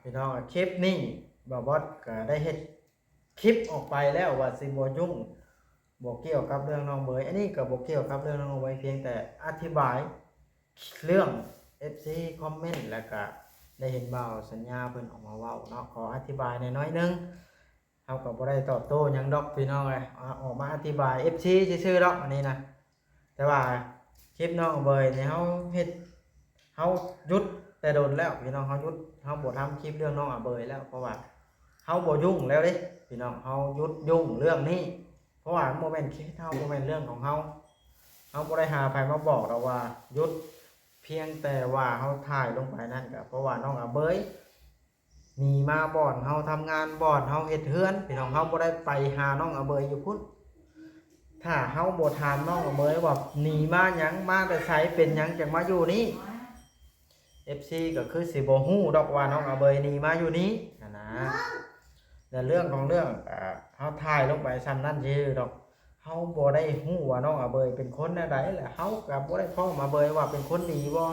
ພີ່ນ້ອງ ຄລິບນີ້ບ່າວບອດກໍໄດ້ເຮັດຄລິບອອກໄປແລ້ວວ່າຊິບໍ່ຫຍຸ້ງ ບໍ່ກ່ຽວກັບເລື່ອງນ້ອງເບີຍ. ອັນນີ້ກໍບໍ່ກ່ຽວກັບເລື່ອງນ້ອງເບີຍ ພຽງແຕ່ອະທິບາຍເລື່ອງເອັຟຊີຄອມເມັນ ແລ້ວກໍໄດ້ເຫັນບ່າວສັນຍາເພິ່ນອອກມາເວົ້າເນາະ. ຂໍອະທິບາຍແດ່ໜ້ອຍໜຶ່ງ. ເຮົາກໍບໍ່ໄດ້ຕອບໂຕ້ຫຍັງດອກພີ່ນ້ອງເອີຍ ອາ ອອກມາອະທິບາຍເອັຟຊີຊື່ໆດອກອັນນີ້ນະ. ແຕ່ວ່າຄລິບນ້ອງເບີຍນີ້ເຮົາເຮັດ ເຮົາຢຸດແຕ່ດົນແລ້ວພີ່ນ້ອງ ເຮົາຢຸດ ເຮົາບໍ່ທຳຄລິບເລື່ອງນ້ອງອາເບີຍແລ້ວ ເພາະວ່າເຮົາບໍ່ຫຍຸ້ງແລ້ວເດ້ພີ່ນ້ອງ ເຮົາຢຸດຫຍຸ້ງເລື່ອງນີ້ ເພາະວ່າມັນບໍ່ແມ່ນເຂດເຮົາ ບໍ່ແມ່ນເລື່ອງຂອງເຮົາ. ເຮົາບໍ່ໄດ້ຫາໃຜມາບອກດອກວ່າຢຸດ ພຽງແຕ່ວ່າເຮົາຖ່າຍລົງໄປນັ້ນ ກໍເພາະວ່ານ້ອງອາເບີຍ ໜີມາບ່ອນເຮົາທຳງານ ບ່ອນເຮົາເຮັດເຮືອນ ພີ່ນ້ອງ ເຮົາບໍ່ໄດ້ໄປຫານ້ອງອາເບີຍຢູ່ພຸ້ນ. ຖ້າເຮົາບໍ່ຖາມນ້ອງອາເບີຍວ່າໜີມາຫຍັງ ມາແຕ່ໃສ ເປັນຫຍັງຈັ່ງມາຢູ່ນີ້ ເອັຟຊີກໍຄືຊິບໍ່ຮູ້ດອກວ່ານ້ອງອາເບີຍໜີມາຢູ່ນີ້ຫັ້ນນະ. ແລະເລື່ອງຂອງເລື່ອງ ເຮົາຖ່າຍລົງໄປຊ່ຳນັ້ນຊື່ດອກ. ເຮົາບໍ່ໄດ້ຮູ້ວ່ານ້ອງອາເບີຍເປັນຄົນແນວໃດ ແລະເຮົາກໍບໍ່ໄດ້ພ້ອມອາເບີຍວ່າເປັນຄົນດີບໍ່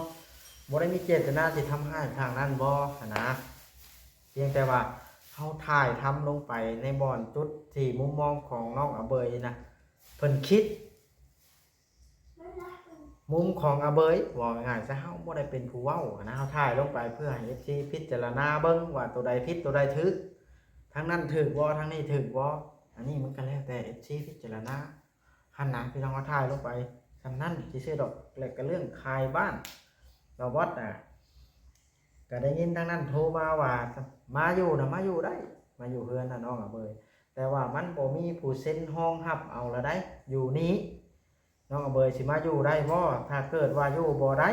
ບໍ່ໄດ້ມີເຈດຕະນາທີ່ທຳຮ້າຍທາງນັ້ນບໍ່ຫັ້ນນະ. ພຽງແຕ່ວ່າເຮົາຖ່າຍທຳລົງໄປໃນບ່ອນຈຸດທີ່ມຸມມອງຂອງນ້ອງອາເບີຍນະ ເພິ່ນຄິດ ມຸມຂອງອາເບີຍ ເວົ້າງ່າຍໆຊະ ເຮົາບໍ່ໄດ້ເປັນຜູ້ເວົ້າຫັ້ນນະ ເຮົາຖ່າຍລົງໄປເພື່ອໃຫ້ເອັຟຊີພິຈາລະນາເບິ່ງວ່າໂຕໃດຜິດໂຕໃດຖືກ ທາງນັ້ນຖືກບໍ່ ທາງນີ້ຖືກບໍ່. ອັນນີ້ມັນກໍແລ້ວແຕ່ເອັຟຊີພິຈາລະນາຫັ້ນນະ ພີ່ນ້ອງ ເຮົາຖ່າຍລົງໄປຊ່ຳນັ້ນຊື່ໆດອກ. ແລະກໍເລື່ອງຂາຍບ້ານ ບ່າວບອດນະ ກໍໄດ້ຍິນທາງນັ້ນໂທມາວ່າ ມາຢູ່ນະ ມາຢູ່ໄດ້ ມາຢູ່ເຮືອນນະນ້ອງອາເບີຍ ແຕ່ວ່າມັນບໍ່ມີຜູ້ເຊັນຮອງຮັບເອົາລະໃດ ຢູ່ນີ້ ນ້ອງອາເບີຍຊິມາຢູ່ໄດ້ບໍ່? ຖ້າເກີດວ່າຢູ່ບໍ່ໄດ້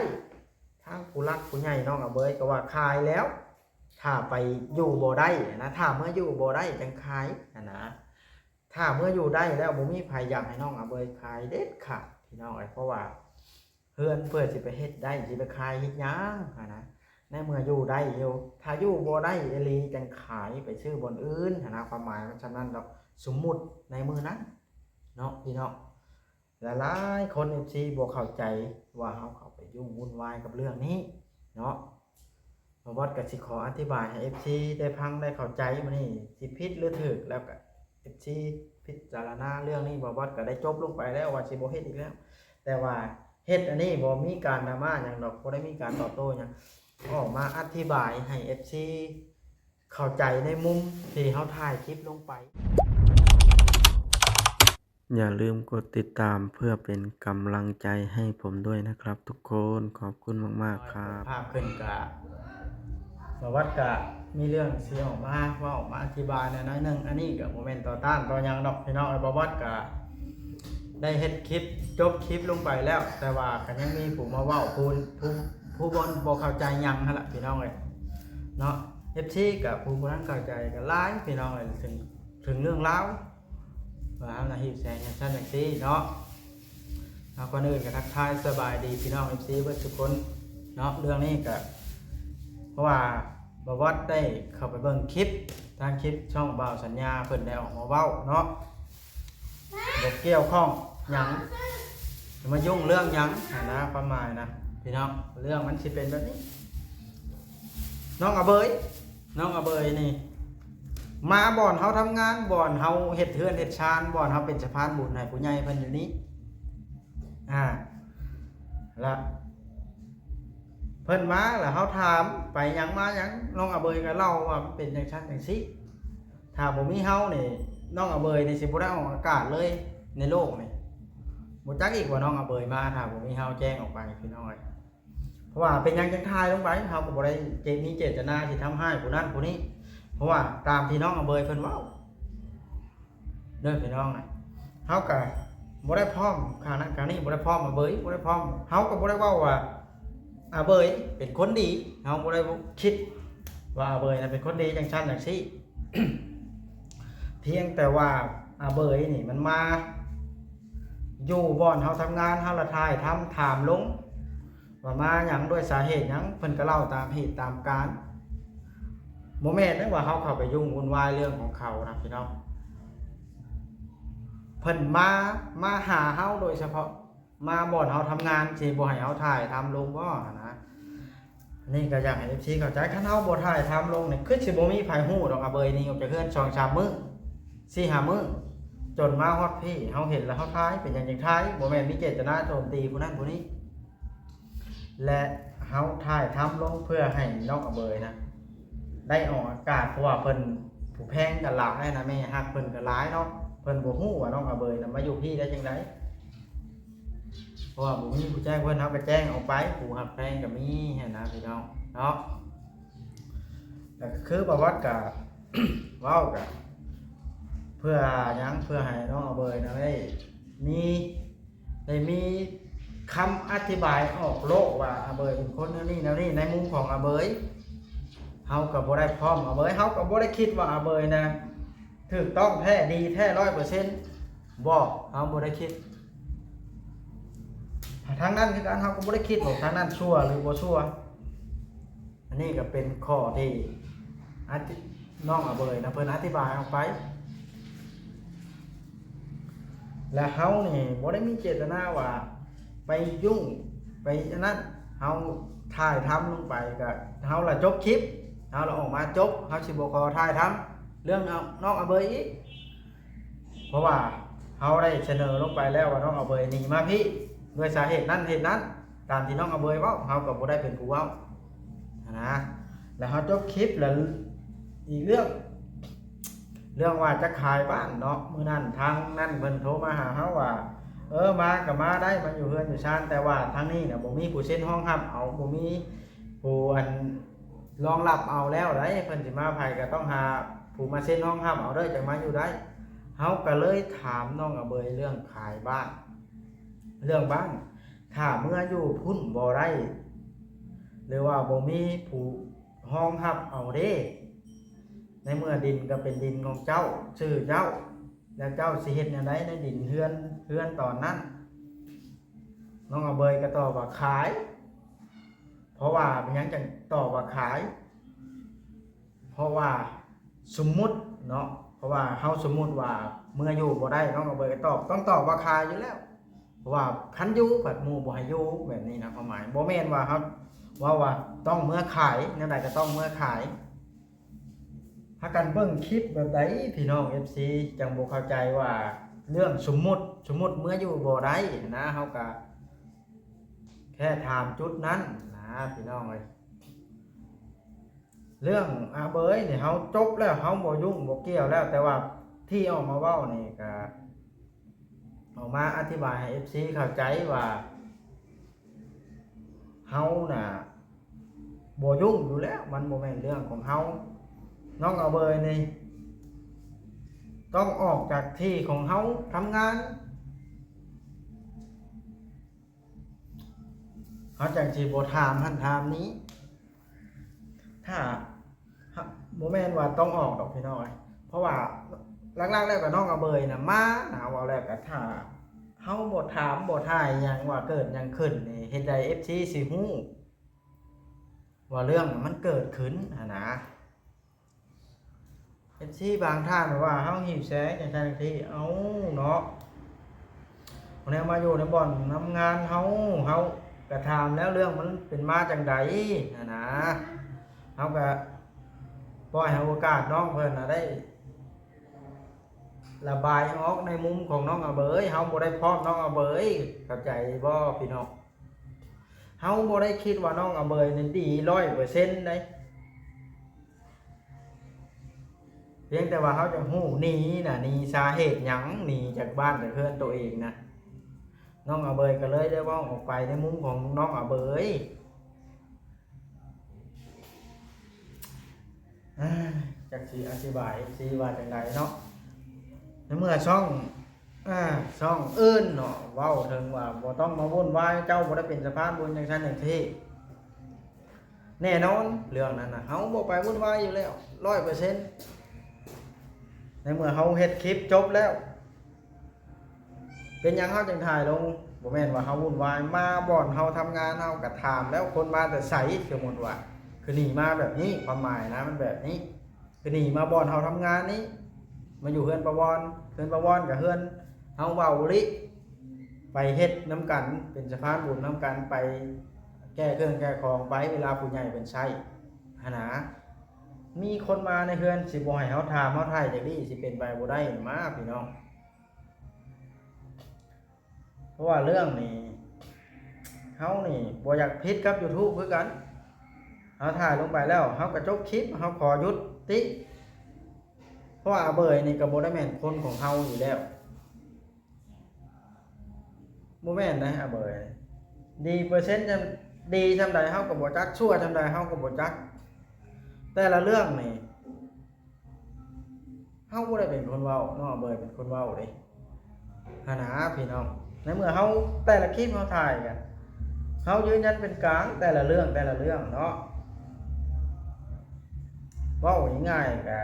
ທາງຜູ້ຫຼັກຜູ້ໃຫຍ່ນ້ອງອາເບີຍກໍວ່າຂາຍແລ້ວ ຖ້າໄປຢູ່ບໍ່ໄດ້ນະ ຖ້າເມື່ອຢູ່ບໍ່ໄດ້ຈັ່ງຂາຍຫັ້ນນະ. ຖ້າເມື່ອຢູ່ໄດ້ແລ້ວ ບໍ່ມີໃຜຢາກໃຫ້ນ້ອງອາເບີຍຂາຍເດັດຂາດ ພີ່ນ້ອງເອີຍ ເພາະວ່າເຮືອນເພື່ອຊິໄປເຮັດໄດ້ ຊິໄປຂາຍເຮັດຫຍັງຫັ້ນນະ ໃນເມື່ອຢູ່ໄດ້ຢູ່. ຖ້າຢູ່ບໍ່ໄດ້ອີ່ຫຼີຈັ່ງຂາຍໄປຊື້ບ່ອນອື່ນຫັ້ນນະ ຄວາມໝາຍມັນຊ່ຳນັ້ນດອກ ສົມມຸດໃນມື້ນັ້ນເນາະ ພີ່ນ້ອງ. ຫຼາຍໆຄົນ ເອັຟຊີ ບໍ່ເຂົ້າໃຈວ່າເຮົາເຂົ້າໄປຫຍຸ້ງວຸ່ນວາຍກັບເລື່ອງນີ້ເນາະ. ບ່າວບອດກໍຊິຂໍອະທິບາຍໃຫ້ ເອັຟຊີ ໄດ້ຟັງໄດ້ເຂົ້າໃຈ ມື້ນີ້ຊິຜິດຫຼືຖືກ ແລ້ວກໍ ເອັຟຊີ ພິຈາລະນາເລື່ອງນີ້ ບ່າວບອດກໍໄດ້ຈົບລົງໄປແລ້ວວ່າຊິບໍ່ເຮັດອີກແລ້ວ. ແຕ່ວ່າເຮັດອັນນີ້ບໍ່ມີການດຣາມາຫຍັງດອກ ບໍ່ໄດ້ມີການຕອບໂຕ້ຫຍັງ ອອກມາອະທິບາຍໃຫ້ ເອັຟຊີ ເຂົ້າໃຈໃນມຸມທີ່ເຮົາຖ່າຍຄລິບລົງໄປ. ຢ່າລືມກົດຕິດຕາມເພື່ອເປັນກຳລັງໃຈໃຫ້ຜົມດ້ວຍນະຄັບທຸກຄົນ. ຂອບຄຸນມາກໆຄັບ. ພາບຂຶ້ນກະ ປະຫວັດກະມີເລື່ອງຊິອອກມາເວົ້າ ມາອະທິບາຍແດ່ໜ້ອຍໜຶ່ງ. ອັນນີ້ກະບໍ່ແມ່ນຕໍ່ຕ້ານຕໍ່ຫຍັງດອກພີ່ນ້ອງເອີຍ. ປະຫວັດກະໄດ້ເຮັດຄລິບ ຈົບຄລິບລົງໄປແລ້ວ ແຕ່ວ່າກະຍັງມີຜູ້ມາເວົ້າ ຜູ້ ຜູ້ ຜູ້ບໍ່ ບໍ່ເຂົ້າໃຈຫຍັງຫັ້ນລະພີ່ນ້ອງເອີຍເນາະ. ເອັຟຊີ ກະຜູ້ບໍ່ທັນເຂົ້າໃຈກະຫຼາຍພີ່ນ້ອງເອີຍ ເຖິງ ເຖິງເລື່ອງລາວ ວ່າເຮົານະຫິວແສງຈັ່ງຊັ້ນຈັ່ງຊີ້ເນາະ. ເອົາ ກ່ອນອື່ນກໍທັກທາຍສະບາຍດີພີ່ນ້ອງ ເອັຟຊີ ເບິດທຸກຄົນເນາະ. ເລື່ອງນີ້ກໍ ເພາະວ່າບ່າວບອດໄດ້ເຂົ້າໄປເບິ່ງຄລິບ ທາງຄລິບຊ່ອງບ່າວສັນຍາ ເພິ່ນໄດ້ອອກມາເວົ້າເນາະ ບໍ່ກ່ຽວຂ້ອງຫຍັງ ຈະມາຫຍຸ້ງເລື່ອງຫຍັງຫັ້ນນະ ຄວາມໝາຍນະ ພີ່ນ້ອງ. ເລື່ອງມັນຊິເປັນແບບນີ້ ນ້ອງອາເບີຍ ນ້ອງອາເບີຍນີ້ ມາບ່ອນເຮົາທຳງານ ບ່ອນເຮົາເຮັດເຮືອນເຮັດຊານ ບ່ອນເຮົາເປັນສະພານບຸນໃຫ້ຜູ້ໃຫຍ່ເພິ່ນຢູ່ນີ້ ອາ ລະເພິ່ນມາ ລະເຮົາຖາມໄປຫຍັງມາຫຍັງ ນ້ອງອາເບີຍກໍເລົ່າວ່າມັນເປັນຈັ່ງຊັ້ນຈັ່ງຊີ້. ຖ້າບໍ່ມີເຮົານີ້ ນ້ອງອາເບີຍນີ້ຊິບໍ່ໄດ້ອອກອາກາດເລີຍໃນໂລກນີ້. ບໍ່ຈັກອີກວ່ານ້ອງອາເບີຍມາ ຖ້າບໍ່ມີເຮົາແຈ້ງອອກໄປ ພີ່ນ້ອງເອີຍ. ເພາະວ່າເປັນຫຍັງຈັ່ງຖ່າຍລົງໄປ ເຮົາກໍບໍ່ໄດ້ເຈ- ມີເຈດຕະນາທີ່ທຳຮ້າຍຜູ້ນັ້ນຜູ້ນີ້ ເພາະວ່າຕາມທີ່ນ້ອງອາເບີຍເພິ່ນເວົ້າເດີພີ່ນ້ອງ. ເຮົາກໍບໍ່ໄດ້ພ້ອມຂ້າງນັ້ນຂ້າງນີ້ ບໍ່ໄດ້ພ້ອມອາເບີຍ ບໍ່ໄດ້ພ້ອມ ເຮົາກໍບໍ່ໄດ້ເວົ້າວ່າອາເບີຍເປັນຄົນດີ ເຮົາບໍ່ໄດ້ຄິດວ່າອາເບີຍນະເປັນຄົນດີຈັ່ງຊັ້ນຈັ່ງຊີ້. ພຽງແຕ່ວ່າອາເບີຍນີ້ມັນມາຢູ່ບ່ອນເຮົາທຳງານ ເຮົາລະຖ່າຍທຳຖາມລົງ ວ່າມາຫຍັງ ດ້ວຍສາເຫດຫຍັງ ເພິ່ນກໍເລົ່າຕາມເຫດຕາມການ. ບໍ່ແມ່ນເດ້ວ່າເຮົາເຂົ້າໄປຫຍຸ້ງວຸ່ນວາຍເລື່ອງຂອງເຂົານະພີ່ນ້ອງ. ເພິ່ນມາ ມາຫາເຮົາໂດຍສະເພາະ ມາບ່ອນເຮົາທຳງານ ຊິບໍ່ໃຫ້ເຮົາຖ່າຍທຳລົງບໍ່ຫັ້ນນະ? ນີ້ກໍຢາກໃຫ້ເອັຟຊີເຂົ້າໃຈ ຄັນເຮົາບໍ່ຖ່າຍທຳລົງນີ້ ຄືຊິບໍ່ມີໃຜຮູ້ດອກ ອາເບີຍໜີອອກຈາກເຮືອນສອງສາມມື້ ສີ່ຫ້າມື້ ຈົນມາຮອດພີ້ ເຮົາເຫັນແລ້ວເຮົາຖ່າຍ ເປັນຫຍັງຈຶ່ງຖ່າຍ ບໍ່ແມ່ນມີເຈດຕະນາໂຈມຕີຜູ້ນັ້ນຜູ້ນີ້ ແລະ ເຮົາຖ່າຍທຳລົງເພື່ອໃຫ້ນ້ອງອາເບີຍນະ ໄດ້ອອກອາກາດ ເພາະວ່າເພິ່ນຜູ້ແພງກໍຫຼາຍນະ ແມ່ຮັກເພິ່ນກໍຫຼາຍເນາະ ເພິ່ນບໍ່ຮູ້ວ່ານ້ອງອາເບີຍນະມາຢູ່ພີ້ໄດ້ຈັ່ງໃດ ເພາະວ່າບໍ່ມີຜູ້ແຈ້ງເພິ່ນ ເຮົາກໍແຈ້ງອອກໄປ ຜູ້ຮັກແພງກໍມີຫັ້ນນະພີ່ນ້ອງເນາະ. ແລ້ວກໍຄືປະຫວັດກະ ເວົ້າກະ ເພື່ອຫຍັງ ເພື່ອໃຫ້ນ້ອງອາເບີຍນະໄດ້ມີ ໄດ້ມີຄຳອະທິບາຍອອກໂລກວ່າອາເບີຍເປັນຄົນແນວນີ້ແນວນີ້ ໃນມຸມຂອງອາເບີຍ ເຮົາກໍບໍ່ໄດ້ພ້ອມອາເບີຍ ເຮົາກໍບໍ່ໄດ້ຄິດວ່າອາເບີຍນະ ຖືກຕ້ອງແທ້ ດີແທ້ ຮ້ອຍເປີເຊັນ ບໍ່ ເຮົາບໍ່ໄດ້ຄິດ. ທາງນັ້ນຄືກັນ ເຮົາກໍບໍ່ໄດ້ຄິດວ່າທາງນັ້ນຊົ່ວຫຼືບໍ່ຊົ່ວ. ອັນນີ້ກໍເປັນຂໍ້ທີ່ອະທິ ນ້ອງອາເບີຍນະ ເພິ່ນອະທິບາຍອອກໄປ ແລະ ເຮົານີ້ບໍ່ໄດ້ມີເຈດຕະນາວ່າໄປຫຍຸ້ງ ໄປອັນນັ້ນ ເຮົາຖ່າຍທຳລົງໄປ ກໍເຮົາລະຈົບຄລິບ ເຮົາລະອອກມາຈົບ ເຮົາຊິບໍ່ຂໍຖ່າຍທຳເລື່ອງນ້ອງອາເບີຍອີກ. ເພາະວ່າເຮົາໄດ້ສະເໜີລົງໄປແລ້ວວ່ານ້ອງອາເບີຍໜີມາພີ້ດ້ວຍສາເຫດນັ້ນເຫດນັ້ນ ຕາມທີ່ນ້ອງອາເບີຍເວົ້າ ເຮົາກໍບໍ່ໄດ້ເປັນຜູ້ເວົ້າຫັ້ນນະ. ແລ້ວເຮົາຈົບຄລິບ ແລ້ວອີກເລື່ອງ ເລື່ອງວ່າຈະຂາຍບ້ານເນາະ ມື້ນັ້ນທາງນັ້ນເພິ່ນໂທມາຫາເຮົາວ່າ ເອີ ມາກໍມາໄດ້ ມາຢູ່ເຮືອນຢູ່ຊານ ແຕ່ວ່າທາງນີ້ນະ ບໍ່ມີຜູ້ເຊັນຮອງຮັບເອົາ ບໍ່ມີຜູ້ອັນ ລອງຮັບເອົາແລ້ວໃດ໋ ເພິ່ນຊິມາໃຜກໍຕ້ອງຫາຜູ້ມາເຊັນຮອງຮັບເອົາເດີ ຈັ່ງມາຢູ່ໄດ້. ເຮົາກໍເລີຍຖາມນ້ອງອາເບີຍເລື່ອງຂາຍບ້ານ ເລື່ອງບ້ານ ຖ້າເມືອຢູ່ພຸ້ນບໍ່ໄດ້ ຫຼືວ່າບໍ່ມີຜູ້ຮອງຮັບເອົາເດ້ ໃນເມື່ອດິນກໍເປັນດິນຂອງເຈົ້າ ຊື່ເຈົ້າ ແລ້ວເຈົ້າຊິເຮັດແນວໃດໃນດິນເຮືອນ ເຮືອນຕອນນັ້ນ? ນ້ອງອາເບີຍກໍຕອບວ່າຂາຍ. ເພາະວ່າເປັນຫຍັງຈັ່ງຕອບວ່າຂາຍ? ເພາະວ່າສົມມຸດເນາະ ເພາະວ່າເຮົາສົມມຸດວ່າເມືອຢູ່ບໍ່ໄດ້ ນ້ອງອາເບີຍກໍຕອບ ຕ້ອງຕອບວ່າຂາຍຢູ່ແລ້ວ ເພາະວ່າຄັນຢູ່ພັດໝູ່ບໍ່ໃຫ້ຢູ່ ແບບນີ້ນະ ຄວາມໝາຍ ບໍ່ແມ່ນວ່າເຮົາເວົ້າວ່າຕ້ອງເມືອຂາຍ ແນວໃດກໍຕ້ອງເມືອຂາຍ. ພາກັນເບິ່ງຄລິບແບບໃດ ພີ່ນ້ອງເອັຟຊີ ຈັ່ງບໍ່ເຂົ້າໃຈວ່າເລື່ອງສົມມຸດ ສົມມຸດເມືອຢູ່ບໍ່ໄດ້ນະ ເຮົາກະແຄ່ຖາມຈຸດນັ້ນນະ ພີ່ນ້ອງເອີຍ. ເລື່ອງອາເບີຍນີ້ເຮົາຈົບແລ້ວ ເຮົາບໍ່ຫຍຸ້ງບໍ່ກ່ຽວແລ້ວ ແຕ່ວ່າທີ່ອອກມາເວົ້ານີ້ກະອອກມາອະທິບາຍໃຫ້ເອັຟຊີເຂົ້າໃຈວ່າ ເຮົານະບໍ່ຫຍຸ້ງຢູ່ແລ້ວ ມັນບໍ່ແມ່ນເລື່ອງຂອງເຮົາ. ນ້ອງອາເບີຍນີ້ຕ້ອງອອກຈາກທີ່ຂອງເຮົາທຳງານ ເຮົາຈັ່ງຊິບໍ່ຖາມຫັ້ນຖາມນີ້ ຖ້າ ບໍ່ແມ່ນວ່າຕ້ອງອອກດອກພີ່ນ້ອງເອີຍ ເພາະວ່າຫຼັກໆແລ້ວກໍນ້ອງອາເບີຍນະມານະ ເວົ້າແລ້ວກໍຖ້າເຮົາບໍ່ຖາມບໍ່ຖ່າຍຫຍັງວ່າເກີດຫຍັງຂຶ້ນນີ້ ເຮັດໃດເອັຟຊີຊິຮູ້ວ່າເລື່ອງມັນເກີດຂຶ້ນຫັ້ນນະ. ເອັຟຊີບາງທ່ານວ່າເຮົາຫິວແສງຈັ່ງຊັ້ນຈັ່ງຊີ້ ເອົ້າເນາະ ແນວມາຢູ່ໃນບ່ອນທຳງານເຮົາ ເຮົາກະຖາມແລ້ວເລື່ອງມັນເປັນມາຈັ່ງໃດຫັ້ນນະ ເຮົາກະປ່ອຍໃຫ້ໂອກາດນ້ອງເພິ່ນນະໄດ້ລະບາຍອອກໃນມຸມຂອງນ້ອງອາເບີຍ ເຮົາບໍ່ໄດ້ພ້ອມນ້ອງອາເບີຍ ເຂົ້າໃຈບໍ່ພີ່ນ້ອງ? ເຮົາບໍ່ໄດ້ຄິດວ່ານ້ອງອາເບີຍນີ້ດີຮ້ອຍເປີເຊັນໃດ໋ ພຽງແຕ່ວ່າເຮົາຈະຮູ້ໜີນະ ໜີສາເຫດຫຍັງ ໜີຈາກບ້ານຈາກເຮືອນໂຕເອງນະ ນ້ອງອາເບີຍກໍເລີຍໄດ້ເວົ້າອອກໄປໃນມຸມຂອງນ້ອງອາເບີຍ. ຈັກຊິອະທິບາຍຊິວ່າຈັ່ງໃດເນາະ ໃນເມື່ອຊ່ອງ ອາ ຊ່ອງອື່ນເນາະ ເວົ້າເຖິງວ່າບໍ່ຕ້ອງມາວຸ່ນວາຍ ເຈົ້າບໍ່ໄດ້ເປັນສະພານບຸນຈັ່ງຊັ້ນຈັ່ງຊີ້ ແນ່ນອນເລື່ອງນັ້ນນະ ເຮົາບໍ່ໄປວຸ່ນວາຍຢູ່ແລ້ວ ຮ້ອຍເປີເຊັນ ໃນເມື່ອເຮົາເຮັດຄລິບຈົບແລ້ວ ເປັນຫຍັງເຮົາຈຶ່ງຖ່າຍລົງ? ບໍ່ແມ່ນວ່າເຮົາວຸ່ນວາຍ ມາບ່ອນເຮົາທຳງານ ເຮົາກະຖາມແລ້ວ ຄົນມາແຕ່ໃສ? ສົມມຸດວ່າ ຄືໜີມາແບບນີ້ ຄວາມໝາຍນະ ມັນແບບນີ້ ຄືໜີມາບ່ອນເຮົາທຳງານນີ້ ມາຢູ່ເຮືອນປາວອນ ເຮືອນປາວອນກະເຮືອນເຮົາເວົ້າອີ່ຫຼີ ໄປເຮັດນຳກັນ ເປັນສະພານບຸນນຳກັນ ໄປ ແກ່ເຄື່ອງແກ່ຂອງໄປ ເວລາຜູ້ໃຫຍ່ເພິ່ນໃຊ້ຫັ້ນນາ. ມີຄົນມາໃນເຮືອນ ຊິບໍ່ໃຫ້ເຮົາຖາມເຮົາຖ່າຍຈັກດີ້ ຊິເປັນໄປບໍ່ໄດ້ມາພີ່ນ້ອງ. ເພາະວ່າເລື່ອງນີ້ ເຮົານີ້ບໍ່ຢາກຜິດກັບ YouTube ຄືກັນ. ເຮົາຖ່າຍລົງໄປແລ້ວ ເຮົາກໍຈົບຄລິບ ເຮົາຂໍຢຸດຕິ. ເພາະວ່າອາເບີຍນີ້ກໍບໍ່ໄດ້ແມ່ນຄົນຂອງເຮົາຢູ່ແລ້ວ. ບໍ່ແມ່ນໃດອາເບີຍ. ດີເປີເຊັນ ດີຊ່ຳໃດເຮົາກໍບໍ່ຈັກ ຊົ່ວຊ່ຳໃດເຮົາກໍບໍ່ຈັກ. ແຕ່ລະເລື່ອງນີ້ ເຮົາບໍ່ໄດ້ເປັນຄົນເວົ້າເນາະ ອາເບີຍເປັນຄົນເວົ້າເດ້. ຫັ້ນນາພີ່ນ້ອງ. ໃນເມື່ອເຮົາ ແຕ່ລະຄລິບເຮົາຖ່າຍກະ ເຮົາຢືນຢັນເປັນກາງ ແຕ່ລະເລື່ອງ ແຕ່ລະເລື່ອງເນາະ. ເວົ້າງ່າຍໆ ກະ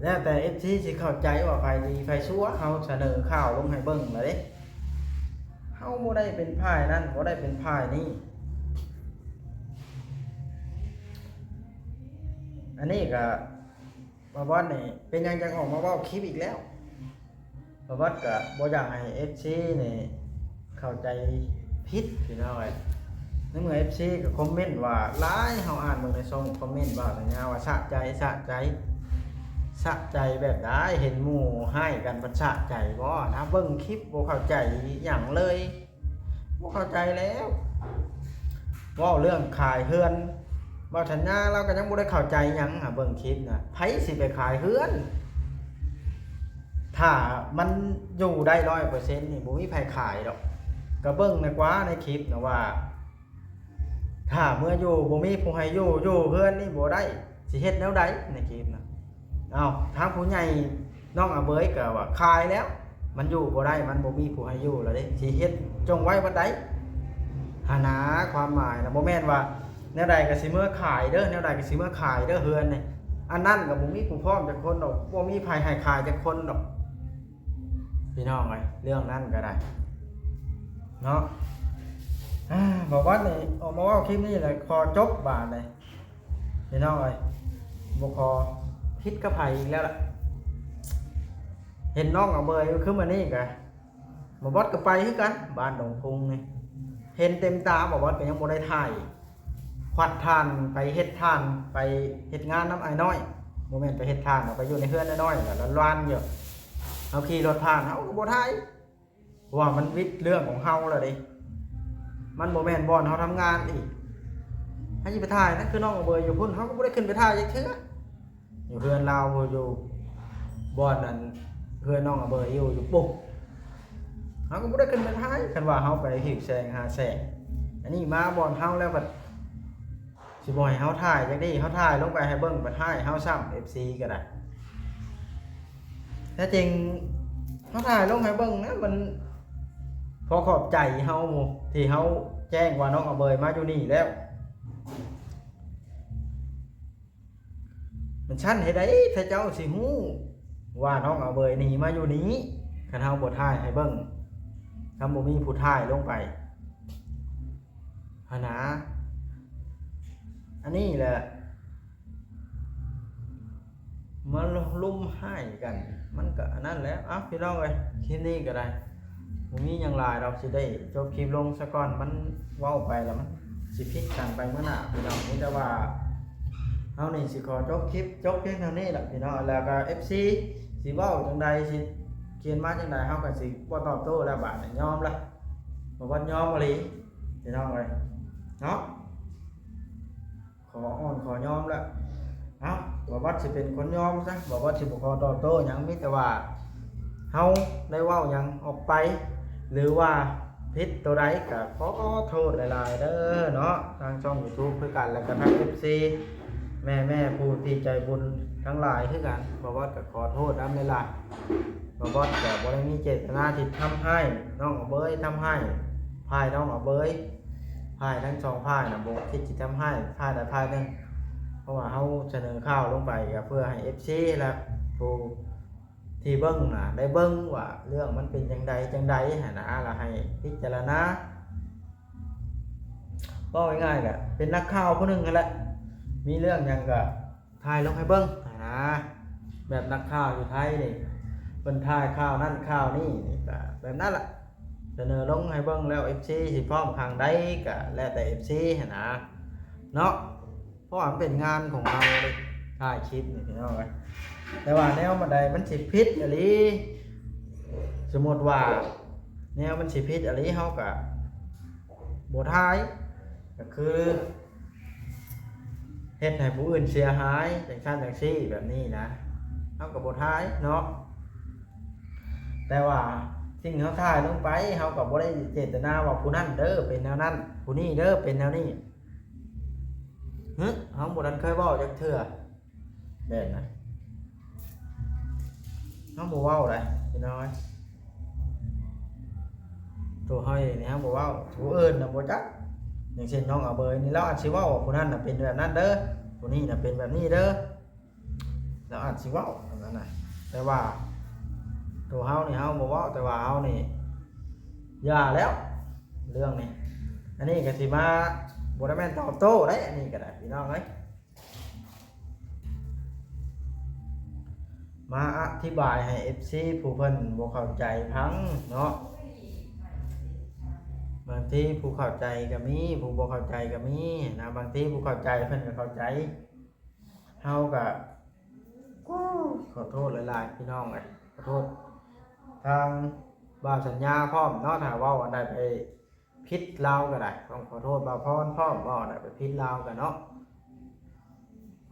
ແລ້ວແຕ່ ເອັຟຊີ ຊິເຂົ້າໃຈວ່າໃຜດີໃຜຊົ່ວ. ເຮົາສະເໜີຂ່າວລົງໃຫ້ເບິ່ງລະເດ້. ເຮົາບໍ່ໄດ້ເປັນຝ່າຍນັ້ນ ບໍ່ໄດ້ເປັນຝ່າຍນີ້. ອັນນີ້ກະ ບ່າວບອດນີ້ເປັນຫຍັງຈັ່ງອອກມາເວົ້າຄລິບອີກແລ້ວ? ບ່າວບອດກະບໍ່ຢາກໃຫ້ ເອັຟຊີ ນີ້ເຂົ້າໃຈຜິດພີ່ນ້ອງເອີຍ. ໃນເມື່ອ ເອັຟຊີ ກໍຄອມເມັນວ່າຫຼາຍ ເຮົາອ່ານເບິ່ງໃນຊ່ອງຄອມເມັນ ບ່າວສັນຍາວ່າສະໃຈ ສະໃຈ ສະໃຈແບບໃດ? ເຫັນໝູ່ຮ້າຍກັນ ມັນສະໃຈບໍ່ນະ? ເບິ່ງຄລິບບໍ່ເຂົ້າໃຈຫຍັງເລີຍ. ບໍ່ເຂົ້າໃຈແລ້ວ ເວົ້າເລື່ອງຂາຍເຮືອນ ບ່າວສັນຍາລາວກໍຍັງບໍ່ໄດ້ເຂົ້າໃຈຫຍັງ. ຫາເບິ່ງຄລິບນະ ໃຜຊິໄປຂາຍເຮືອນ ຖ້າມັນຢູ່ໄດ້ຮ້ອຍເປີເຊັນນີ້ ບໍ່ມີໃຜຂາຍດອກ. ກໍເບິ່ງນະກວ່າໃນຄລິບນະວ່າ ຖ້າເມື່ອຢູ່ບໍ່ມີຜູ້ໃຫ້ຢູ່ ຢູ່ເຮືອນນີ້ບໍ່ໄດ້ ຊິເຮັດແນວໃດ? ໃນຄລິບນະ ເອົ້າ ທາງຜູ້ໃຫຍ່ນ້ອງອາເບີຍກໍວ່າຂາຍແລ້ວ ມັນຢູ່ບໍ່ໄດ້ ມັນບໍ່ມີຜູ້ໃຫ້ຢູ່ແລ້ວເດ້ ຊິເຮັດຈົ່ງໄວ້ວັດໃດ? ຫັ້ນນາ ຄວາມໝາຍນະ ບໍ່ແມ່ນວ່າແນວໃດກໍຊິເມືອຂາຍເດີ ແນວໃດກໍຊິເມືອຂາຍເດີ ເຮືອນນີ້. ອັນນັ້ນກໍບໍ່ມີຜູ້ພ້ອມຈັກຄົນດອກ ບໍ່ມີໃຜໃຫ້ຂາຍຈັກຄົນດອກ ພີ່ນ້ອງເອີຍ. ເລື່ອງນັ້ນກໍໄດ້ເນາະ. ອາ ບ່າວບອດນີ້ອອກມາເວົ້າຄລິບນີ້ແຫຼະ ຂໍຈົບບາດນີ້ ພີ່ນ້ອງເອີຍ. ບໍ່ຂໍຜິດກັບໃຜອີກແລ້ວລະ. ເຫັນນ້ອງອາເບີຍຄືມື້ນີ້ກະ ບ່າວບອດກໍໄປຄືກັນ ບ້ານດົງພຸງນີ້ ເຫັນເຕັມຕາ. ບ່າວບອດກໍຍັງບໍ່ໄດ້ຖ່າຍ ຄວັດຖ່ານ ໄປເຮັດຖ່ານ ໄປເຮັດງານນຳອ້າຍນ້ອຍ. ບໍ່ແມ່ນໄປເຮັດຖ່ານດອກ ໄປຢູ່ໃນເຮືອນອ້າຍນ້ອຍ ລະລານຢູ່. ເຮົາຂີ່ລົດຜ່ານ ເຮົາກໍບໍ່ຖ່າຍ ເພາະວ່າມັນຜິດເລື່ອງຂອງເຮົາແລ້ວເດ້ ມັນບໍ່ແມ່ນບ່ອນເຮົາທຳງານອີກ. ເຮົາຊິໄປຖ່າຍ ນັ້ນຄືນ້ອງອາເບີຍຢູ່ພຸ້ນ ເຮົາກໍບໍ່ໄດ້ຂຶ້ນໄປຖ່າຍຈັກເທື່ອ. ຢູ່ເຮືອນລາວພຸ້ນ ຢູ່ບ່ອນນັ້ນ ເຮືອນນ້ອງອາເບີຍຢູ່ ຢູ່ປຸ້ມ ເຮົາກໍບໍ່ໄດ້ຂຶ້ນໄປຖ່າຍ. ຄັນວ່າເຮົາໄປຫິວແສງຫາແສງ ອັນນີ້ມາບ່ອນເຮົາແລ້ວ ພັດຊິບໍ່ໃຫ້ເຮົາຖ່າຍຈັກດີ້. ເຮົາຖ່າຍລົງໄປໃຫ້ເບິ່ງ ພັດຮ້າຍເຮົາຊ້ຳ ເອັຟຊີ ກໍໄດ້. ແທ້ຈິງເຮົາຖ່າຍລົງໃຫ້ເບິ່ງນະ ມັນພໍຂອບໃຈເຮົາ ທີ່ເຮົາແຈ້ງວ່ານ້ອງອາເບີຍມາຢູ່ນີ້ແລ້ວ. ມັນຊັ້ນເຮັດໃດ ຖ້າເຈົ້າຊິຮູ້ວ່ານ້ອງອາເບີຍໜີມາຢູ່ນີ້ ຄັນເຮົາບໍ່ຖ່າຍໃຫ້ເບິ່ງ ຄັນບໍ່ມີຜູ້ຖ່າຍລົງໄປຫັ້ນນາ. ອັນນີ້ແຫຼະ ມາລຸມຮ້າຍກັນ ມັນກໍອັນນັ້ນແຫຼະ. ເອົ້າ ພີ່ນ້ອງເອີຍ ຄລິບນີ້ກໍໄດ້ ບໍ່ມີຫຍັງຫຼາຍດອກ ຊິໄດ້ຈົບຄລິບລົງສາກ່ອນ. ມັນເວົ້າໄປແລ້ວມັນຊິຜິດກັນໄປມື້ໜ້າ ພີ່ນ້ອງ. ມີແຕ່ວ່າເຮົານີ້ຊິຂໍຈົບຄລິບ ຈົບພຽງເທົ່ານີ້ລະ ພີ່ນ້ອງ. ແລ້ວກໍ ເອັຟຊີ ຊິເວົ້າຈັ່ງໃດ ຊິຂຽນມາຈັ່ງໃດ ເຮົາກໍຊິບໍ່ຕອບໂຕ້ແລ້ວ. ບາດນີ້ຍອມລະ ບໍ່ວັດຍອມອີ່ຫຼີ ພີ່ນ້ອງເອີຍເນາະ. ຂໍອ່ອນຂໍຍອມແລ້ວ. ເອົ້າ ບໍ່ວັດຊິເປັນຄົນຍອມຊະ ບໍ່ວັດຊິບໍ່ຂໍຕອບໂຕ້ຫຍັງ. ມີແຕ່ວ່າເຮົາໄດ້ເວົ້າຫຍັງອອກໄປ ຫຼືວ່າຜິດໂຕໃດ ກໍຂໍໂທດຫຼາຍໆເດີເນາະ. ທາງຊ່ອງ YouTube ຄືກັນ ແລ້ວກໍທາງ ເອັຟຊີ ແມ່ໆ ຜູ້ທີ່ໃຈບຸນທັງຫຼາຍຄືກັນ ບໍ່ວັດກໍຂໍໂທດນຳຫຼາຍໆ. ບ່າວບອດກໍບໍ່ໄດ້ມີເຈດຕະນາທີ່ທຳຮ້າຍນ້ອງອາເບີຍ ທຳຮ້າຍຝ່າຍນ້ອງອາເບີຍ ຝ່າຍທັງສອງຝ່າຍນະ ບໍ່ຄິດຊິທຳຮ້າຍຝ່າຍໃດຝ່າຍໜຶ່ງ. ເພາະວ່າເຮົາສະເໜີຂ່າວລົງໄປກໍເພື່ອໃຫ້ ເອັຟຊີ ແລະ ຜູ້ທີ່ເບິ່ງນະ ໄດ້ເບິ່ງວ່າເລື່ອງມັນເປັນຈັ່ງໃດຈັ່ງໃດຫັ້ນນະ ແລ້ວໃຫ້ພິຈາລະນາ. ເວົ້າງ່າຍໆ ກໍເປັນນັກຂ່າວຜູ້ໜຶ່ງຫັ້ນແຫຼະ ມີເລື່ອງຫຍັງກໍ ຖ່າຍລົງໃຫ້ເບິ່ງຫັ້ນນະ ແບບນັກຂ່າວຢູ່ໄທນີ້ ເພິ່ນຖ່າຍຂ່າວນັ້ນຂ່າວນີ້ ນີ້ກະແບບນັ້ນລະ. ສະເໜີລົງໃຫ້ເບິ່ງແລ້ວ ເອັຟຊີ ຊິພ້ອມຂ້າງໃດ ກະແລ້ວແຕ່ ເອັຟຊີ ຫັ້ນນະເນາະ. ເພາະວ່າມັນເປັນງານຂອງເຮົາເດ້ ຖ່າຍຄລິບນີ້ພີ່ນ້ອງເອີຍ. ແຕ່ວ່າແນວມັນໃດມັນຊິຜິດອີ່ຫຼີ ສົມມຸດວ່າແນວມັນຊິຜິດອີ່ຫຼີ ເຮົາກະບໍ່ຖ່າຍ ກະຄືເຮັດໃຫ້ຜູ້ອື່ນເສຍຫາຍ ຈັ່ງຊັ້ນຈັ່ງຊີ້ ແບບນີ້ນະ ເຮົາກະບໍ່ຖ່າຍເນາະ. ແຕ່ວ່າສິ່ງທີ່ເຮົາຖ່າຍລົງໄປ ເຮົາກະບໍ່ໄດ້ເຈດຕະນາວ່າຜູ້ນັ້ນເດີເປັນແນວນັ້ນ ຜູ້ນີ້ເດີເປັນແນວນີ້. ຫຶ ເຮົາບໍ່ທັນເຄີຍເວົ້າຈັກເທື່ອແບບນັ້ນ ເຮົາບໍ່ເວົ້າໃດພີ່ນ້ອງເອີຍ. ໂຕເຮົາເອງນີ້ເຮົາບໍ່ເວົ້າ ຜູ້ອື່ນນະບໍ່ຈັກ. ຢ່າງເຊັ່ນນ້ອງອາເບີຍນີ້ ລາວອາດຊິເວົ້າວ່າຜູ້ນັ້ນນະເປັນແບບນັ້ນເດີ ຜູ້ນີ້ນະເປັນແບບນີ້ເດີ ລາວອາດຊິເວົ້າອັນນັ້ນນະ. ແຕ່ວ່າໂຕເຮົານີ້ເຮົາບໍ່ເວົ້າ ແຕ່ວ່າເຮົານີ້ຢ່າແລ້ວເລື່ອງນີ້. ອັນນີ້ກະຊິມາ ບໍ່ໄດ້ແມ່ນຕອບໂຕ້ໃດ ອັນນີ້ກະໄດ້ພີ່ນ້ອງເອີຍ ມາອະທິບາຍໃຫ້ ເອັຟຊີ ຜູ້ເພິ່ນບໍ່ເຂົ້າໃຈຟັງເນາະ. ບາງທີຜູ້ເຂົ້າໃຈກະມີ ຜູ້ບໍ່ເຂົ້າໃຈກະມີນະ. ບາງທີຜູ້ເຂົ້າໃຈເພິ່ນກະເຂົ້າໃຈ ເຮົາກະ ໂອ້ ຂໍໂທດຫຼາຍໆພີ່ນ້ອງເອີຍ ຂໍໂທດທາງບ່າວສັນຍາພ້ອມເນາະ ຖ້າເວົ້າອັນໃດໄປຜິດລາວກະໄດ້ ຕ້ອງຂໍໂທດບ່າວພອນພ້ອມ ເວົ້າອັນໃດໄປຜິດລາວກະເນາະ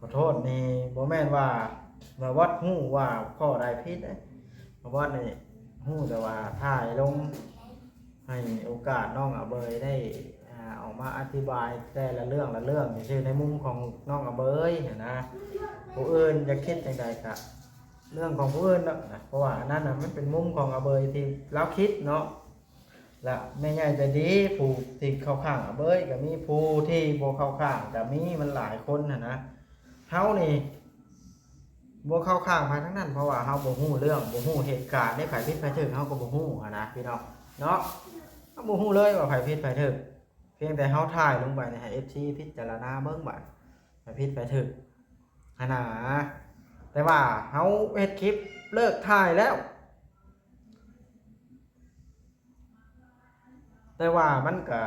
ຂໍໂທດນີ້. ບໍ່ແມ່ນວ່າ ບ່າວບອດຮູ້ວ່າຂໍ້ໃດຜິດເດ້ ບ່າວບອດນີ້ຮູ້ແຕ່ວ່າຖ່າຍລົງ ໃຫ້ໂອກາດນ້ອງອາເບີຍໄດ້ ອາ ອອກມາອະທິບາຍແຕ່ລະເລື່ອງລະເລື່ອງຊື່ໆ ໃນມຸມຂອງນ້ອງອາເບີຍຫັ້ນນະ. ຜູ້ອື່ນຢາກຄິດຈັ່ງໃດກະເລື່ອງຂອງຜູ້ອື່ນເນາະ ເພາະວ່າອັນນັ້ນນະມັນເປັນມຸມຂອງອາເບີຍທີ່ລາວຄິດເນາະ. ລະແມ່ໃຫຍ່ໃຈດີ ຜູ້ທີ່ເຂົ້າຂ້າງອາເບີຍກະມີ ຜູ້ທີ່ບໍ່ເຂົ້າຂ້າງກະມີ ມັນຫຼາຍຄົນຫັ້ນນະ. ເຮົານີ້ ບໍ່ເຂົ້າຂ້າງໃຜທັງນັ້ນ ເພາະວ່າເຮົາບໍ່ຮູ້ເລື່ອງ ບໍ່ຮູ້ເຫດການເດ້ ໃຜຜິດໃຜຖືກເຮົາກະບໍ່ຮູ້ຫັ້ນນະພີ່ນ້ອງເນາະ. ເຮົາບໍ່ຮູ້ເລີຍວ່າໃຜຜິດໃຜຖືກ ພຽງແຕ່ເຮົາຖ່າຍລົງໄປໃຫ້ ເອັຟຊີ ພິຈາລະນາເບິ່ງບາດໃຜຜິດໃຜຖືກຫັ້ນນະ. ແຕ່ວ່າເຮົາເຮັດຄລິບເລີກຖ່າຍແລ້ວ ແຕ່ວ່າມັນກະ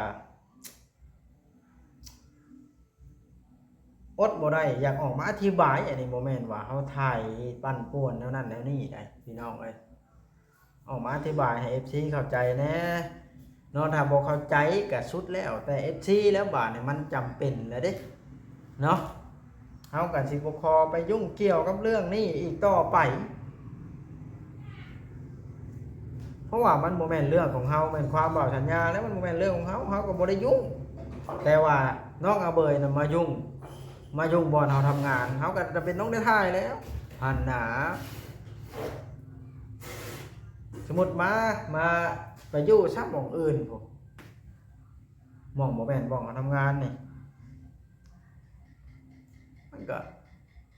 ອົດບໍ່ໄດ້ ຢາກອອກມາອະທິບາຍ. ອັນນີ້ບໍ່ແມ່ນວ່າເຮົາຖ່າຍປັ່ນປ່ວນແນວນັ້ນແນວນີ້ໃດພີ່ນ້ອງເອີຍ ອອກມາອະທິບາຍໃຫ້ ເອັຟຊີ ເຂົ້າໃຈແດ່ເນາະ. ຖ້າບໍ່ເຂົ້າໃຈກະສຸດແລ້ວແຕ່ ເອັຟຊີ ແລ້ວ ບາດນີ້ມັນຈຳເປັນແລ້ວເດ້ເນາະ. ເຮົາກະຊິບໍ່ຂໍໄປຫຍຸ້ງກ່ຽວກັບເລື່ອງນີ້ອີກຕໍ່ໄປ ເພາະວ່າມັນບໍ່ແມ່ນເລື່ອງຂອງເຮົາ ແມ່ນຄວາມບ່າວສັນຍາແລ້ວ ມັນບໍ່ແມ່ນເລື່ອງຂອງເຮົາ ເຮົາກະບໍ່ໄດ້ຫຍຸ້ງ. ແຕ່ວ່ານ້ອງອາເບີຍນະມາຫຍຸ້ງ ມາຫຍຸ້ງບ່ອນເຮົາທຳງານ ເຮົາກະຈຳເປັນຕ້ອງໄດ້ຖ່າຍແລ້ວຫັ້ນນາ. ສົມມຸດມາ ມາໄປຢູ່ຊະໝ່ອງອື່ນພຸ້ນ ໝ່ອງບໍ່ແມ່ນບ່ອນເຮົາທຳງານນີ້ ມັນກະ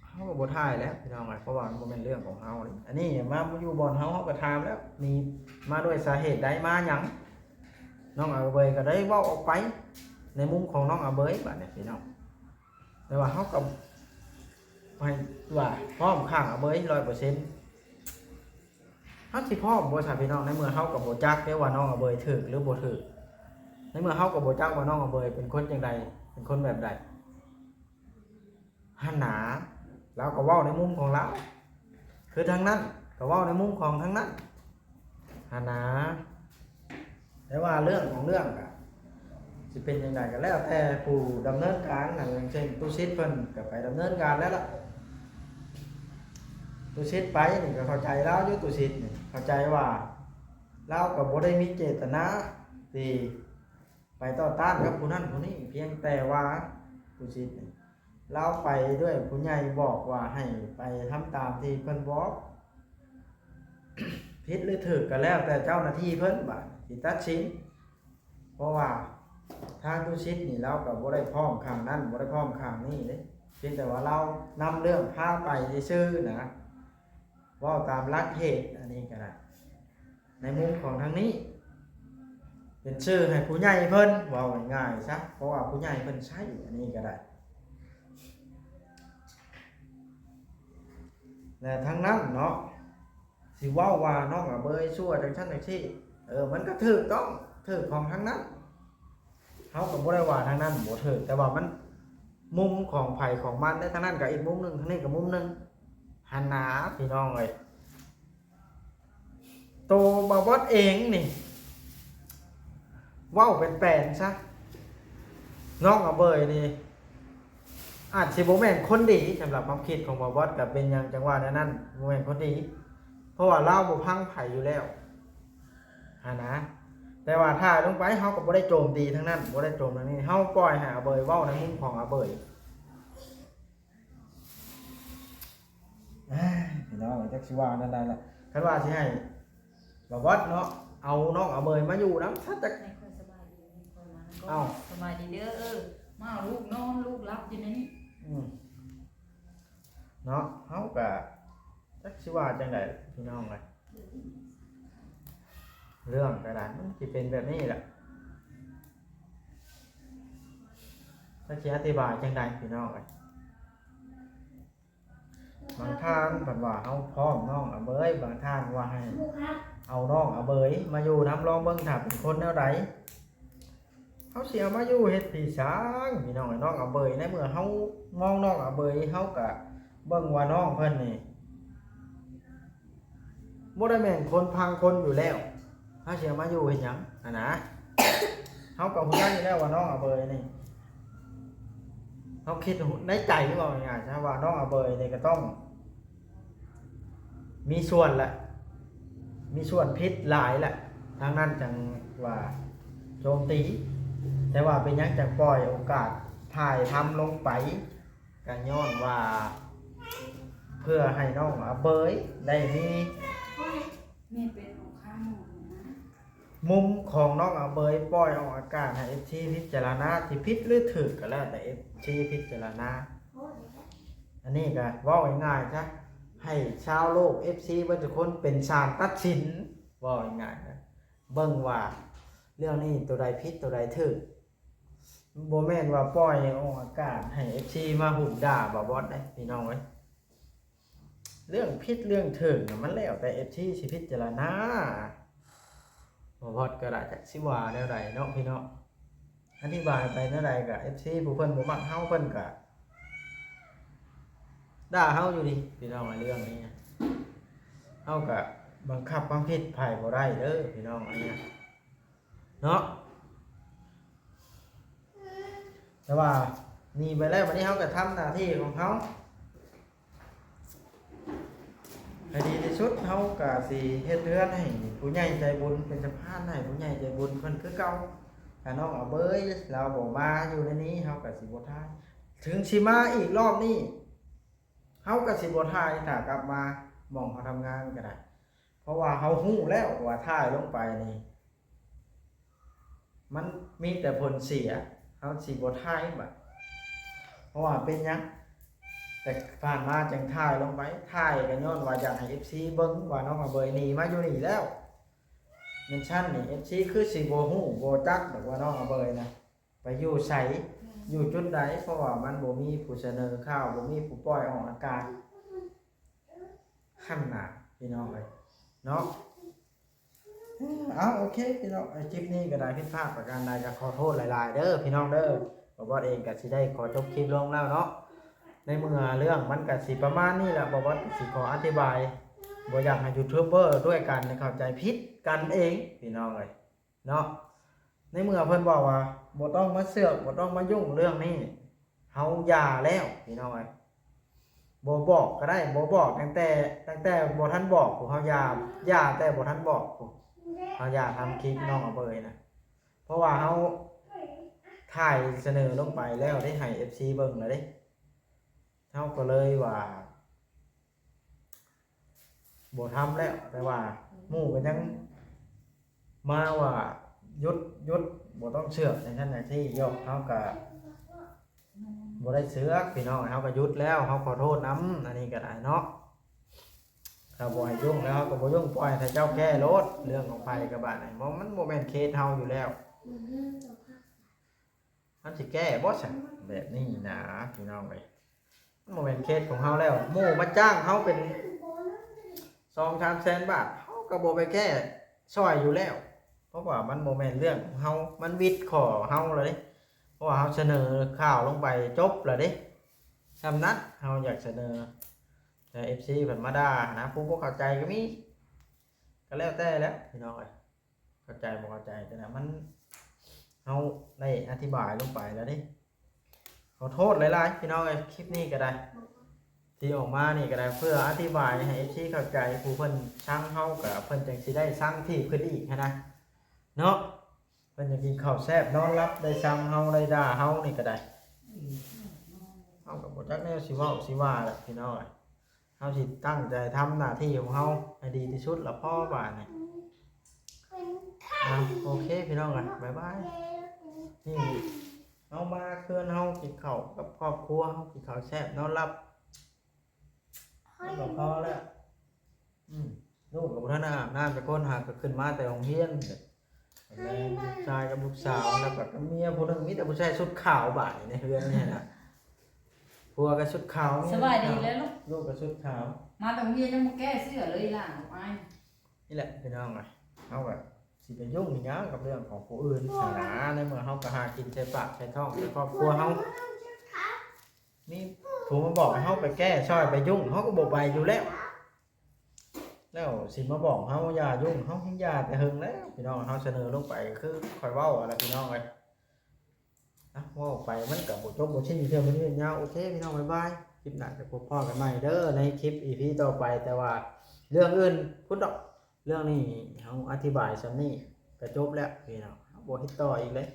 ເຮົາກະບໍ່ຖ່າຍແລ້ວພີ່ນ້ອງເອີຍ ເພາະວ່າມັນບໍ່ແມ່ນເລື່ອງຂອງເຮົາເດ້. ອັນນີ້ມາຢູ່ບ່ອນເຮົາ ເຮົາກະຖາມແລ້ວ ມີມາດ້ວຍສາເຫດໃດ ມາຫຍັງ ນ້ອງອາເບີຍກະໄດ້ເວົ້າອອກໄປໃນມຸມຂອງນ້ອງອາເບີຍບາດນີ້ພີ່ນ້ອງ. ແຕ່ວ່າເຮົາກະໃຫ້ວ່າພ້ອມຂ້າງອາເບີຍຮ້ອຍເປີເຊັນ ເຮົາຊິພ້ອມບໍ່ຊະພີ່ນ້ອງ ໃນເມື່ອເຮົາກະບໍ່ຈັກເດ້ວ່ານ້ອງອາເບີຍຖືກຫຼືບໍ່ຖືກ ໃນເມື່ອເຮົາກະບໍ່ຈັກວ່ານ້ອງອາເບີຍເປັນຄົນຈັ່ງໃດ ເປັນຄົນແບບໃດຫັ້ນນາ. ລາວກະເວົ້າໃນມຸມຂອງລາວ ຄືທາງນັ້ນກະເວົ້າໃນມຸມຂອງທາງນັ້ນຫັ້ນນາ. ແຕ່ວ່າເລື່ອງຂອງເລື່ອງກະຊິເປັນຈັ່ງໃດກະແລ້ວແຕ່ຜູ້ດຳເນີນການນະ. ຢ່າງເຊັ່ນ ຕຸສິດເພິ່ນກະໄປດຳເນີນການແລ້ວລະ ຕຸສິດໄປນີ້ກະເຂົ້າໃຈລາວຢູ່ ຕຸສິດນີ້ເຂົ້າໃຈວ່າລາວກະບໍ່ໄດ້ມີເຈດຕະນາທີ່ ໄປຕໍ່ຕ້ານກັບຜູ້ນັ້ນຜູ້ນີ້ ພຽງແຕ່ວ່າຜູ້ສິດນີ້ ລາວໄປດ້ວຍຜູ້ໃຫຍ່ບອກວ່າໃຫ້ໄປທຳຕາມທີ່ເພິ່ນບອກ ຜິດຫຼືຖືກກະແລ້ວແຕ່ເຈົ້າໜ້າທີ່ເພິ່ນບາດຊິຕັດສິນ. ເພາະວ່າທາງຕຸສິດນີ້ລາວກະບໍ່ໄດ້ພ້ອມຂ້າງນັ້ນ ບໍ່ໄດ້ພ້ອມຂ້າງນີ້ເດ້ ພຽງແຕ່ວ່າລາວນຳເລື່ອງພາໄປຊື່ໆນະ ເວົ້າຕາມຫຼັກເຫດ ອັນນີ້ກະໄດ້ ໃນມຸມຂອງທາງນີ້ ເປັນຊື່ໃຫ້ຜູ້ໃຫຍ່ເພິ່ນ ເວົ້າງ່າຍໆຊະ ເພາະວ່າຜູ້ໃຫຍ່ເພິ່ນໃຊ້ ອັນນີ້ກະໄດ້. ແລະ ທາງນັ້ນເນາະ ຊິເວົ້າວ່ານ້ອງອາເບີຍຊົ່ວຈັ່ງຊັ້ນຈັ່ງຊີ້ ເອີ ມັນກໍຖືກຕ້ອງ ຖືກຂອງທາງນັ້ນ ເຮົາກໍບໍ່ໄດ້ວ່າທາງນັ້ນບໍ່ຖືກ ແຕ່ວ່າມັນມຸມຂອງໃຜຂອງມັນເດ້ ທາງນັ້ນກໍອີກມຸມໜຶ່ງ ທາງນີ້ກໍມຸມໜຶ່ງຫັ້ນນາ ພີ່ນ້ອງເອີຍ. ໂຕບ່າວບອດເອງນີ້ ເວົ້າແປນໆຊະ ນ້ອງອາເບີຍນີ້ ອາດຊິບໍ່ແມ່ນຄົນດີ ສຳລັບຄວາມຄິດຂອງບ່າວບອດ ກໍເປັນຫຍັງຈັ່ງວ່າແນວນັ້ນ ບໍ່ແມ່ນຄົນດີ ເພາະວ່າລາວບໍ່ພັງໃຜຢູ່ແລ້ວຫັ້ນນະ. ແຕ່ວ່າຖ້າລົງໄປ ເຮົາກໍບໍ່ໄດ້ໂຈມຕີທາງນັ້ນ ບໍ່ໄດ້ໂຈມທາງນີ້ ເຮົາປ່ອຍໃຫ້ອາເບີຍເວົ້າໃນມຸມຂອງອາເບີຍ. ອ້າຍ ພີ່ນ້ອງ ຈັກຊິວ່າແນວໃດລະ ຄັນວ່າຊິໃຫ້ບ່າວບອດເນາະ ເອົານ້ອງອາເບີຍມາຢູ່ນຳ ຊະຈັກ ໃຫ້ຂ້ອຍສະບາຍດີ ໃຫ້ຂ້ອຍມານຳ ເອົ້າ ສະບາຍດີເດີ ເອີ ມາ ລູກນອນ ລູກຫຼັບຢູ່ໃນນີ້ ອືມ ເນາະ ເຮົາກະຈັກຊິວ່າຈັ່ງໃດ ພີ່ນ້ອງເອີຍ ເລື່ອງກະດານມັນຊິເປັນແບບນີ້ແຫຼະ ຈັກຊິອະທິບາຍຈັ່ງໃດ ພີ່ນ້ອງເອີຍ. ບາງທ່ານເພິ່ນວ່າເຮົາພ້ອມນ້ອງອາເບີຍ ບາງທ່ານວ່າໃຫ້ເອົານ້ອງອາເບີຍມາຢູ່ນຳ ລອງເບິ່ງຖ້າເປັນຄົນແນວໃດ ເຮົາຊິເອົາມາຢູ່ເຮັດພິສັງ ພີ່ນ້ອງເອີຍ ນ້ອງອາເບີຍ ໃນເມື່ອເຮົາມອງນ້ອງອາເບີຍ ເຮົາກະເບິ່ງວ່ານ້ອງເພິ່ນນີ້ ບໍ່ໄດ້ແມ່ນຄົນພັງຄົນຢູ່ແລ້ວ ເຮົາຊິເອົາມາຢູ່ເຮັດຫຍັງຫັ້ນນະ ເຮົາກໍຮູ້ຈັກຢູ່ແລ້ວວ່ານ້ອງອາເບີຍນີ້ ເຮົາຄິດໃນໃຈ ເວົ້າງ່າຍໆຊະວ່ານ້ອງອາເບີຍນີ້ກໍຕ້ອງມີສ່ວນແຫຼະ ມີສ່ວນຜິດຫຼາຍແຫຼະ ທາງນັ້ນຈັ່ງວ່າໂຈມຕີ ແຕ່ວ່າເປັນຫຍັງຈັ່ງປ່ອຍໂອກາດຖ່າຍທຳລົງໄປ ກໍຍ້ອນວ່າເພື່ອໃຫ້ນ້ອງອາເບີຍໄດ້ມີ ແມ່ເປັນຂອງຂ້າງ ມຸມຂອງນ້ອງອາເບີຍ ປ່ອຍອອກອາກາດໃຫ້ເອັຟຊີພິຈາລະນາ ຊິຜິດຫຼືຖືກກໍແລ້ວແຕ່ເອັຟຊີພິຈາລະນາ. ອັນນີ້ກໍເວົ້າງ່າຍໆຊະ ໃຫ້ຊາວໂລກ ເອັຟຊີເບິດທຸກຄົນເປັນສານຕັດສິນ ເວົ້າງ່າຍໆນະ ເບິ່ງວ່າເລື່ອງນີ້ໂຕໃດຜິດໂຕໃດຖືກ. ບໍ່ແມ່ນວ່າປ່ອຍອອກອາກາດໃຫ້ເອັຟຊີມາຫຸ່ມດ່າບ່າວບອດເດ້ພີ່ນ້ອງເອີຍ. ເລື່ອງຜິດເລື່ອງຖືກນະ ມັນແລ້ວແຕ່ເອັຟຊີຊິພິຈາລະນາ. ບ່າວບອດກໍໄດ້ຈັກຊິວ່າແນວໃດເນາະພີ່ນ້ອງ. ອະທິບາຍໄປແນວໃດກໍເອັຟຊີຜູ້ເພິ່ນບໍ່ມັກເຮົາ ເພິ່ນກໍດ່າເຮົາຢູ່ດີພີ່ນ້ອງ. ເລື່ອງນີ້ເຮົາກໍບັງຄັບຄວາມຄິດໃຜບໍ່ໄດ້ເດີພີ່ນ້ອງ ອັນນີ້ນະ. ເນາະ ແຕ່ວ່າໜີໄປແລ້ວ ບັດນີ້ເຮົາກໍທຳໜ້າທີ່ຂອງເຮົາໃຫ້ດີທີ່ສຸດ. ເຮົາກໍຊິເຮັດເຮືອນໃຫ້ຜູ້ໃຫຍ່ໃຈບຸນ ເປັນສະພານໃຫ້ຜູ້ໃຫຍ່ໃຈບຸນເພິ່ນຄືເກົ່າ. ຖ້ານ້ອງອາເບີຍລາວບໍ່ມາຢູ່ໃນນີ້ ເຮົາກໍຊິບໍ່ຖ່າຍ. ເຖິງຊິມາອີກລອບນີ້ ເຮົາກໍຊິບໍ່ຖ່າຍ ຖ້າກັບມາໝ່ອງເຮົາທຳງານກໍໄດ້. ເພາະວ່າເຮົາຮູ້ແລ້ວວ່າຖ່າຍລົງໄປນີ້ ມັນມີແຕ່ຜົນເສຍ ເຮົາຊິບໍ່ຖ່າຍບາດ. ເພາະວ່າເປັນຫຍັງ ແຕ່ຜ່ານມາຈັ່ງຖ່າຍລົງໄປ ຖ່າຍກໍຍ້ອນວ່າຢາກໃຫ້ເອັຟຊີເບິ່ງວ່ານ້ອງອາເບີຍໜີມາຢູ່ນີ້ແລ້ວ. ແມ່ນຊັ້ນນີ້ ເອັຟຊີຄືຊິບໍ່ຮູ້ບໍ່ຈັກດອກວ່ານ້ອງອາເບີຍນະ ໄປຢູ່ໃສ ຢູ່ຈຸດໃດ ເພາະວ່າມັນບໍ່ມີຜູ້ສະເໜີຂ່າວ ບໍ່ມີຜູ້ປ່ອຍອອກອາກາດ ຫັ້ນນະພີ່ນ້ອງເອີຍເນາະ. ເອົາ ໂອເຄພີ່ນ້ອງ ຄລິບນີ້ກໍໄດ້ຜິດພາດປະການໃດກໍຂໍໂທດຫຼາຍໆເດີພີ່ນ້ອງເດີ. ບ່າວບອດເອງກໍຊິໄດ້ຂໍຈົບຄລິບລົງແລ້ວເນາະ. ໃນເມື່ອເລື່ອງມັນກໍຊິປະມານນີ້ແຫຼະ ບ່າວບອດກໍຊິຂໍອະທິບາຍ ບໍ່ຢາກໃຫ້ຢູທູບເບີດ້ວຍກັນເຂົ້າໃຈຜິດກັນເອງພີ່ນ້ອງເອີຍ. ເນາະ ໃນເມື່ອເພິ່ນເວົ້າວ່າບໍ່ຕ້ອງມາເຊືອກ ບໍ່ຕ້ອງມາຫຍຸ້ງເລື່ອງນີ້ ເຮົາຢ່າແລ້ວພີ່ນ້ອງເອີຍ. ບໍ່ບອກກໍໄດ້ ບໍ່ບອກຕັ້ງແຕ່ ຕັ້ງແຕ່ບໍ່ທັນບອກພຸ້ນ ເຮົາຢ່າ ຢ່າແຕ່ບໍ່ທັນບອກພຸ້ນ ເຮົາຢ່າທຳຄລິບນ້ອງອາເບີຍນະ. ເພາະວ່າເຮົາຖ່າຍສະເໜີລົງໄປແລ້ວເດ້ ໃຫ້ເອັຟຊີເບິ່ງແລ້ວເດ້ ເຮົາກໍເລີຍວ່າ ບໍ່ທຳແລ້ວ ແຕ່ວ່າໝູ່ກໍຍັງມາວ່າ ຢຸດ ຢຸດ ບໍ່ຕ້ອງເຊືອກ ຈັ່ງຊັ້ນຈັ່ງຊີ້. ຢອກ ເຮົາກໍບໍ່ໄດ້ເຊືອກພີ່ນ້ອງ ເຮົາກໍຢຸດແລ້ວ ເຮົາຂໍໂທດນຳ ອັນນີ້ກໍໄດ້ເນາະ. ຖ້າບໍ່ໃຫ້ຫຍຸ້ງແລ້ວ ເຮົາກໍບໍ່ຫຍຸ້ງ ປ່ອຍໃຫ້ເຂົາເຈົ້າແກ້ໂລດ ເລື່ອງຂອງໃຜກໍບາດນີ້ ບໍ່ ມັນບໍ່ແມ່ນເຂດເຮົາຢູ່ແລ້ວ. ມັນຊິແກ້ບໍ່ຊັ້ນ ແບບນີ້ນະພີ່ນ້ອງເອີຍ. ມັນບໍ່ແມ່ນເຂດຂອງເຮົາແລ້ວ ໝູ່ມາຈ້າງເຮົາເປັນສອງສາມແສນບາດ ເຮົາກໍບໍ່ໄປແກ້ຊ່ອຍຢູ່ແລ້ວ າະວ່າມັນບໍ່ແມ່ນເລື່ອງຂອງເຮົາ ມັນວິດຂໍ້ເຮົາແລ້ວເດ້ ເພາະວ່າເຮົາສະເໜີຂ່າວລົງໄປຈົບແລ້ວເດ້ ສ່ຳນັ້ນເຮົາຢາກສະເໜີ ແຕ່ເອັຟຊີເພິ່ນມາດ່ານະ ຜູ້ບໍ່ເຂົ້າໃຈກໍມີ ກໍແລ້ວແຕ່ແຫຼະພີ່ນ້ອງເອີຍ ເຂົ້າໃຈບໍ່ເຂົ້າໃຈ ແຕ່ນະມັນ ເຮົາໄດ້ອະທິບາຍລົງໄປແລ້ວເດ້ ຂໍໂທດຫຼາຍໆພີ່ນ້ອງເອີຍ ຄລິບນີ້ກໍໄດ້ ທີ່ອອກມານີ້ກໍໄດ້ ເພື່ອອະທິບາຍໃຫ້ເອັຟຊີເຂົ້າໃຈ ຜູ້ເພິ່ນຊັງເຮົາກໍເພິ່ນຈັ່ງຊິໄດ້ຊັງທີ່ຂຶ້ນອີກຫັ້ນນະເນາະ ເພິ່ນຢາກກິນເຂົ້າແຊບນອນຫຼັບ ໄດ້ຊັງເຮົາ ໄດ້ດ່າເຮົານີ້ກໍໄດ້ ເຮົາກໍບໍ່ຈັກແນວຊິເວົ້າຊິວ່າແຫຼະພີ່ນ້ອງເອີຍ ເຮົາຊິຕັ້ງໃຈທຳໜ້າທີ່ຂອງເຮົາໃຫ້ດີທີ່ສຸດລະພໍບາດນີ້ ອ່າ ໂອເຄພີ່ນ້ອງເອີຍ ບາຍບາຍ ນີ້ເຮົາມາເຮືອນເຮົາກິນເຂົ້າກັບຄອບຄົວ ເຮົາກິນເຂົ້າແຊບນອນຫຼັບ ມັນກໍພໍແລ້ວ ອືມ ລູກກໍບໍ່ທັນອາບນ້ຳຈັກຄົນ ຫາກໍຂຶ້ນມາແຕ່ໂຮງຮຽນ ແມ່ນລູກຊາຍກັບລູກສາວ ແລ້ວກໍກັບເມຍຜູ້ໜຶ່ງ ມີແຕ່ຜູ້ຊາຍຊຸດຂາວບາດນີ້ໃນເຮືອນນີ້ນະ ຜົວກໍຊຸດຂາວ ສະບາຍດີແລ້ວລູກ ລູກກໍຊຸດຂາວ ມາແຕ່ໂຮງຮຽນຍັງບໍ່ແກ້ເສື້ອເລີຍ ອີ່ຫຼ້າອາຍ ນີ້ແຫຼະພີ່ນ້ອງເອີຍ ເຮົາກໍຊິໄປຫຍຸ້ງຫຍັງກັບເລື່ອງຂອງຜູ້ອື່ນຫັ້ນນະ ໃນເມື່ອເຮົາກໍຫາກິນໃສ່ປາກໃສ່ທ້ອງໃສ່ຄອບຄົວເຮົາ ມີຜູ້ມາບອກໃຫ້ເຮົາໄປແກ້ຊ່ອຍໄປຫຍຸ້ງ ເຮົາກໍບໍ່ໄປຢູ່ແລ້ວ ແລ້ວຊິມາບອກເຮົາຢ່າຫຍຸ້ງ ເຮົາແຮ່ງຢ່າແຕ່ເຫິງແລ້ວພີ່ນ້ອງ ເຮົາສະເໜີລົງໄປກໍຄືຂ້ອຍເວົ້າຫັ້ນລະພີ່ນ້ອງເອີຍ ອ່ະ ເວົ້າໄປມັນກໍບໍ່ຈົບບໍ່ສິ້ນເທື່ອ ມັນຍາວ ໂອເຄພີ່ນ້ອງ ບາຍບາຍ ຄລິບໜ້າຈະພົບພໍ້ກັນໃໝ່ເດີ ໃນຄລິບອີພີຕໍ່ໄປ ແຕ່ວ່າເລື່ອງອື່ນພຸ້ນດອກ ເລື່ອງນີ້ເຮົາອະທິບາຍສ່ຳນີ້ກໍຈົບແລ້ວພີ່ນ້ອງ ເຮົາບໍ່ເຮັດຕໍ່ອີກເລີຍ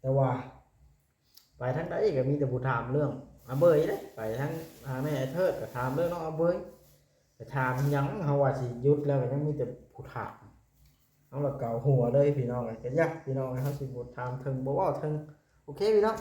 ແຕ່ວ່າ ໄປທາງໃດກໍມີແຕ່ຜູ້ຖາມເລື່ອງອາເບີຍເດ້ ໄປທາງຫາແມ່ໄອ້ເທີດກໍຖາມເລື່ອງນ້ອງອາເບີຍ ໄປຖາມຫຍັງ ເຮົາວ່າຊິຢຸດແລ້ວກໍຍັງມີແຕ່ຜູ້ຖາມ ເຮົາລະເກົາຫົວເລີຍພີ່ນ້ອງເອີຍ ກໍຢາກພີ່ນ້ອງເອີຍ ເຮົາຊິບໍ່ຖາມເຖິງ ບໍ່ເວົ້າເຖິງ ໂອເຄພີ່ນ້ອງ